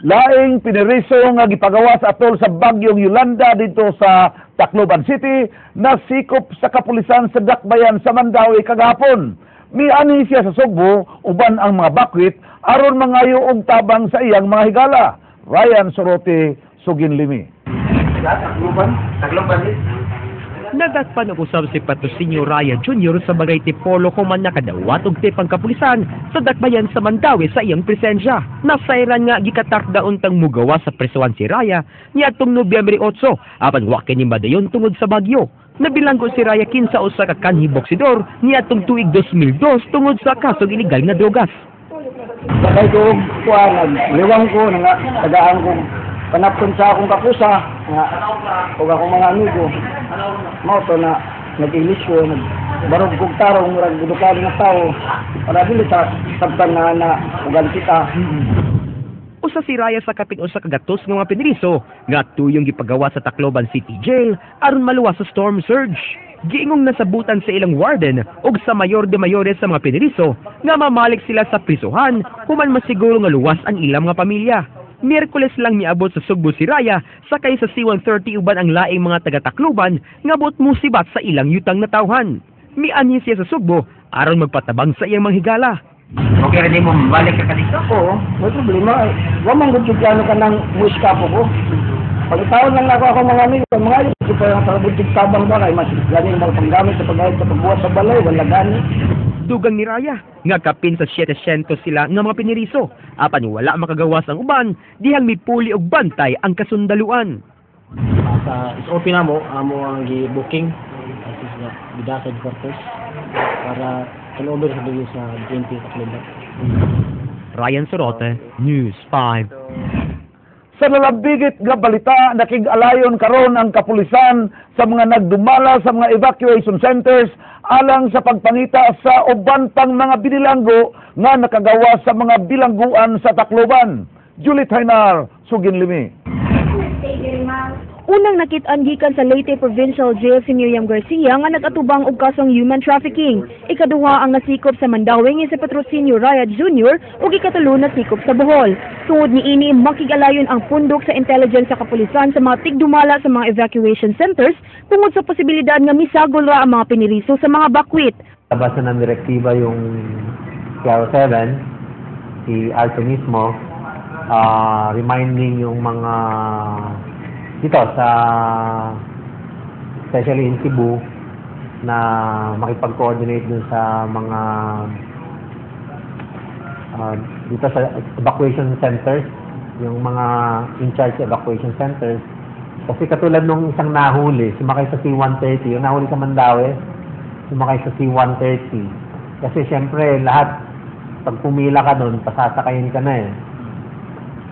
Laing piniriso nga gipagawa sa atol sa bagyong Yolanda dito sa Tacloban City nasikop sa kapulisan sa Dakbayan sa Mandaue kagahapon. Miani siya sa Sugbo uban ang mga bakwit aron mangayo og tabang sa iyang mga higala. Ryan Sorote, Suginlimi. Nadatpan og usab si Patrocinio Raya Jr. sa Barangay Tipolo human nakadawat og tipang kapulisan sa Dakbayan sa Mandaue sa iyang presensya. Nasayran nga gikatakda untang mugawa sa presuhan si Raya niadtong Nobyembre 8 apan wa kini madayon tungod sa bagyo. Nabilanggo si Raya kinsa usa ka kanhi boksidor niadtong tuig 2002 tungod sa kasong iligal nga drogas. Sakay ko kuan, liwang ko nga tagaan ko panapton sa akong kakusa nga ug akong mga amigo. Mao to na nag-ilis ko, nagbarog kog tarong murag edukado nga tawo para dili sa sabtan nga na ugan kita. Usa si Raya sa kapin usa ka gatos nga mga piniriso nga tuyong gipagawa sa Tacloban City Jail aron maluwas sa storm surge. Giingong nasabutan sa ilang warden ug sa mayor de mayores sa mga piniriso nga mamalik sila sa prisuhan human masiguro nga luwas ang ilang mga pamilya. Miyerkules lang niabot sa Sugbo si Raya sakay sa C-130 uban ang laing mga taga-Tacloban nga buot musibat sa ilang yutang natawhan. Mianhi siya sa Sugbo aron magpatabang sa iyang mga higala. Okay rin mo, balik ka dito? Oo, may problema. Eh. Wa man gud plano ka ng muiskapo ko. Pagitaon lang ako akong mga amigo, mga ayo ko pa ang butig tabang ba kay mas gani mga panggamit sa pagayod sa pagbuhat sa balay, wala gani. Dugang ni Raya, nga kapin sa 700 sila nga mga piniriso, apan wala makagawas ang uban, dihang mipuli og bantay ang kasundaluan. Sa SOP na mo, amo ang gi-booking sa Bidasa headquarters para turnover sa dili sa BNP Tacloban. Ryan Sorote, News 5. Sa lalabigit nga balita, nakig-alayon karon ang kapulisan sa mga nagdumala sa mga evacuation centers alang sa pagpangita sa uban pang mga binilanggo nga nakagawa sa mga bilangguan sa Tacloban. Julie Tainar, Suginlimi. Unang nakit-an gikan sa Leyte Provincial Jail si Miriam Garcia nga nag-atubang og kasong human trafficking. Ikaduha ang nasikop sa Mandaue nga si Patrocinio Raya Jr. ug ikatulo nasikop sa Bohol. Tungod niini, makig-alayon ang pundok sa intelligence sa kapulisan sa mga tigdumala sa mga evacuation centers tungod sa posibilidad nga misagol ra ang mga piniriso sa mga bakwit. Labasan ng direktiba yung CR7, si Alto mismo, reminding yung mga dito sa, especially in Cebu, na makipag-coordinate dun sa mga dito sa evacuation centers, yung mga in charge evacuation centers. Kasi katulad nung isang nahuli, sumakay sa C-130, yung nahuli sa Mandaue, sumakay sa C-130. Kasi siyempre lahat, pag pumila ka doon, pasasakayin ka na eh.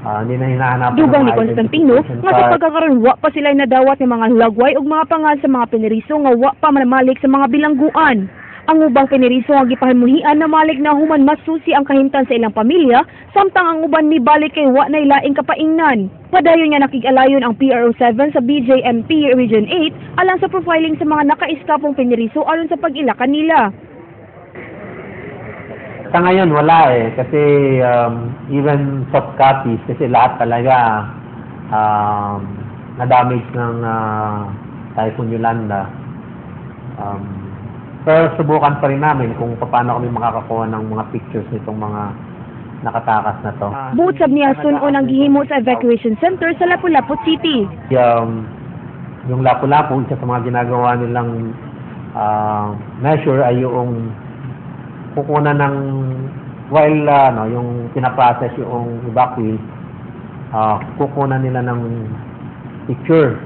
Hindi na hinahanap. Dugang ni Constantino nga sa pagkakaroon wa pa sila nadawat ng mga lagway ug mga pangan sa mga piniriso nga wa pa manamalik sa mga bilangguan. Ang ubang piniriso nga gipahimuhian namalik na human masusi ang kahimtan sa ilang pamilya, samtang ang uban mibalik kay wa nay laing kapaingnan. Padayon nga nakig-alayon ang PRO7 sa BJMP Region 8 alang sa profiling sa mga nakaiskapong piniriso aron sa pag-ila kanila. Sa ngayon, wala eh. Kasi even soft copies, kasi lahat talaga na-damage ng Typhoon Yolanda. Pero subukan pa rin namin kung paano kami makakakuha ng mga pictures nitong mga nakatakas na to. Buot sab niya sun-on ang gihimo sa evacuation center sa Lapu-Lapu City. Yung Lapu-Lapu, isa sa mga ginagawa nilang measure ay yung kukunan ng while no, yung pinaprocess yung evacuee, kukunan nila ng picture.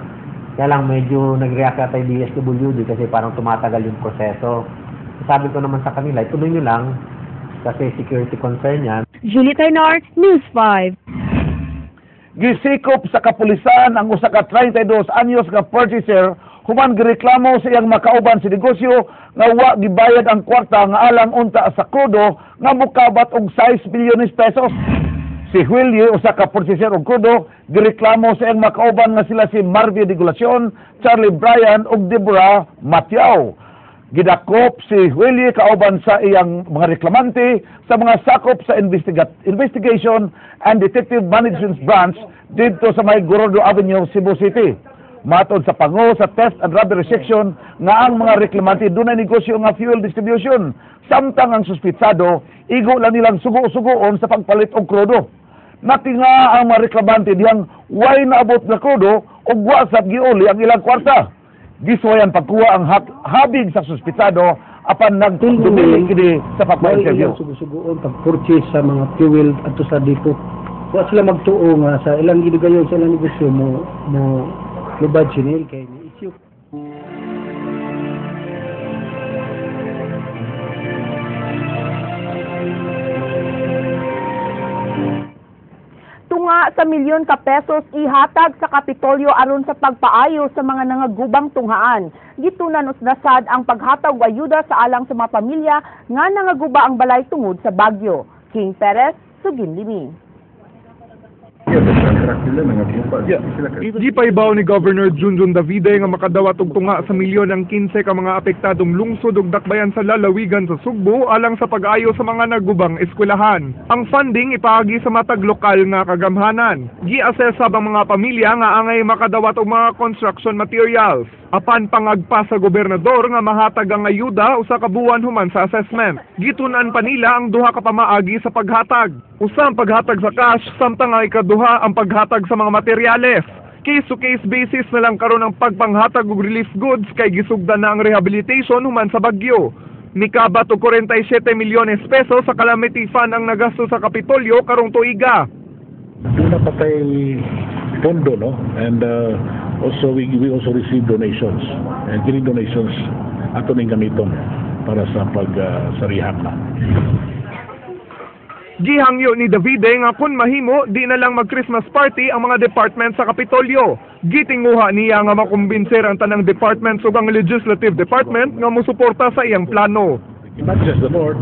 Kaya lang medyo nag-react yata yung DSWD kasi parang tumatagal yung proseso. Sabi ko naman sa kanila, ituloy nyo lang kasi security concern yan. Julie Tainar, News 5. Gisikop sa kapulisan ang usa ka 32 anyos nga purchaser human gireklamo sa iyang makauban sa negosyo nga wa gibayad ang kwarta nga alang unta sa krudo nga mokabat og 6 milyones pesos. Si Julio, usa ka purchaser og krudo, gireklamo sa iyang makauban nga sila si Marvio Digulacion, Charlie Bryan ug Deborah Matiao. Gidakop si Huelle kauban sa iyang mga reklamante sa mga sakop sa Investigation and Detective Management Branch didto sa may Gorordo Avenue, Cebu City. Matod sa pango sa Theft and Robbery Section nga ang mga reklamante dunay negosyo nga fuel distribution, samtang ang suspitsado igo lang nilang sugo-sugoon sa pagpalit og krudo. Natinga ang mga reklamante dihang way naabot na krudo ug wa sab giuli ang ilang kwarta. Gisuwayan pagkuha ang habig sa suspitsado apan nagdumili kini sa pagpa-interview. Sugo-sugoon pag-purchase sa mga fuel adto sa depot. Wa sila magtuo nga sa ilang gidugayon sa ilang negosyo mo lubad sinil kay ni issue. Tunga sa milyon ka pesos ihatag sa Kapitolyo aron sa pagpaayo sa mga nangagubang tunghaan. Gitunan usnasad ang paghatag og ayuda sa alang sa mga pamilya nga nangaguba ang balay tungod sa bagyo. King Perez, Sugin Limi. Gipaibaw ni Governor Junjun Davide nga makadawat og tunga sa milyon ang 15 ka mga apektadong lungsod ug dakbayan sa lalawigan sa Sugbo alang sa pag-ayo sa mga nagubang eskwelahan. Ang funding ipaagi sa matag lokal nga kagamhanan. Gi-assess sab ang mga pamilya nga angay makadawat og mga construction materials. Apan pangagpa sa gobernador nga mahatag ang ayuda usa ka buwan human sa assessment. Gitun-an pa nila ang duha ka pamaagi sa paghatag. Usa ang paghatag sa cash, samtang ang ikaduha ang paghatag sa mga materyales. Case-to-case basis na lang karon ang pagpanghatag og relief goods kay gisugdan na ang rehabilitation human sa bagyo. Mikabat og 47 milyones pesos sa calamity fund ang nagasto sa Kapitolyo karong tuiga. Una pa tay pondo, no? And also we also receive donations. And kini donations ato ning gamiton para sa pag sa rehab na. Gihangyo ni Davide nga kun mahimo di na lang mag-Christmas party ang mga department sa Kapitolyo. Gitinguha niya nga makumbinser ang tanang departments ug ang legislative department nga mosuporta sa iyang plano. Not just the north,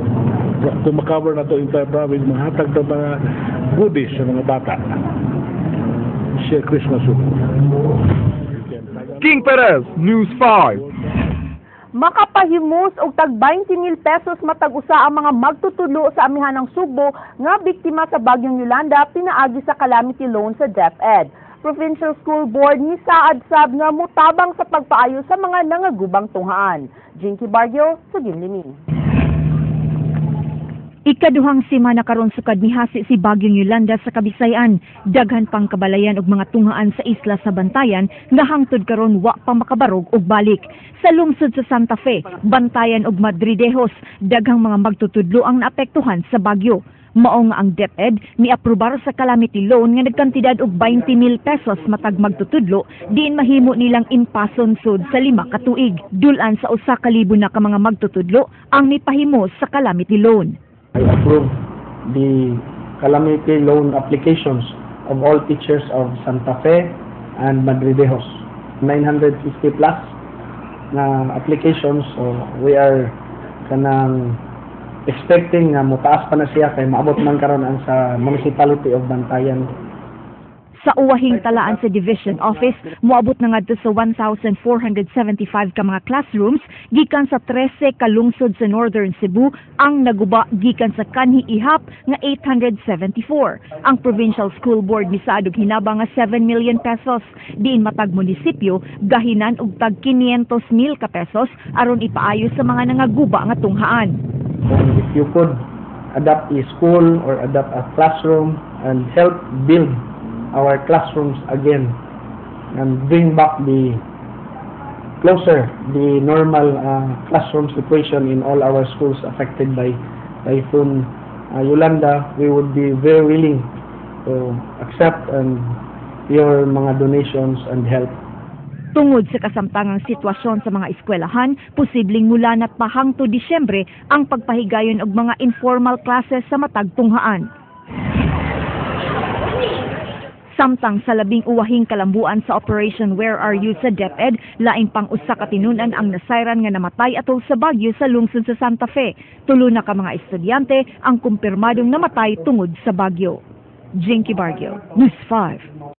kung makover na to entire province, mahatag na mga goodies sa mga bata. Share Christmas with. King Perez, News 5. Makapahimus og tag 20,000 pesos matag usa ang mga magtutudlo sa amihanang Sugbo nga biktima sa bagyong Yolanda pinaagi sa calamity loan sa DepEd. Provincial School Board ni saad sab nga mutabang sa pagpaayo sa mga nangagubang tunghaan. Jinky Barrio, Sugin Limi. Ikaduhang semana karon sukad mihasi si Bagyong Yolanda sa Kabisayan. Daghan pang kabalayan og mga tunghaan sa isla sa Bantayan nga hangtod karon wa pa makabarog og balik. Sa lungsod sa Santa Fe, Bantayan og Madridejos, daghang mga magtutudlo ang naapektuhan sa bagyo. Mao nga ang DepEd miaprobar sa calamity loan nga nagkantidad og 20,000 pesos matag magtutudlo, diin mahimo nilang impason sud sa 5 ka tuig. Dul-an sa 1,000 na ka mga magtutudlo ang mipahimo sa calamity loan. I approve the calamity loan applications of all teachers of Santa Fe and Madridejos. 950 plus na applications, so we are kanang expecting nga motaas pa na siya kay maabot man karon ang sa municipality of Bantayan. Sa uwahing talaan sa division office, moabot na ngadto sa 1,475 ka mga classrooms gikan sa 13 ka lungsod sa Northern Cebu ang naguba gikan sa kanhi ihap nga 874. Ang Provincial School Board misaad og hinabang nga 7 million pesos diin matag munisipyo gahinan og tag 500,000 ka pesos aron ipaayo sa mga nangaguba nga tunghaan. If you could adopt a school or adopt a classroom and help build our classrooms again and bring back the closer the normal classroom situation in all our schools affected by Typhoon Yolanda, we would be very willing to accept and your mga donations and help. Tungod sa kasamtangang sitwasyon sa mga eskwelahan, posibleng mula na pa hangtod Disyembre ang pagpahigayon og mga informal classes sa matag tunghaan. Samtang sa 10 uwahing kalambuan sa Operation Where Are You sa DepEd, lain pang usa ka tinun-an ang nasayran nga namatay atol sa bagyo sa lungsod sa Santa Fe. Tulo na ka mga estudyante ang kumpirmadong namatay tungod sa bagyo. Jinky Barrio, News 5.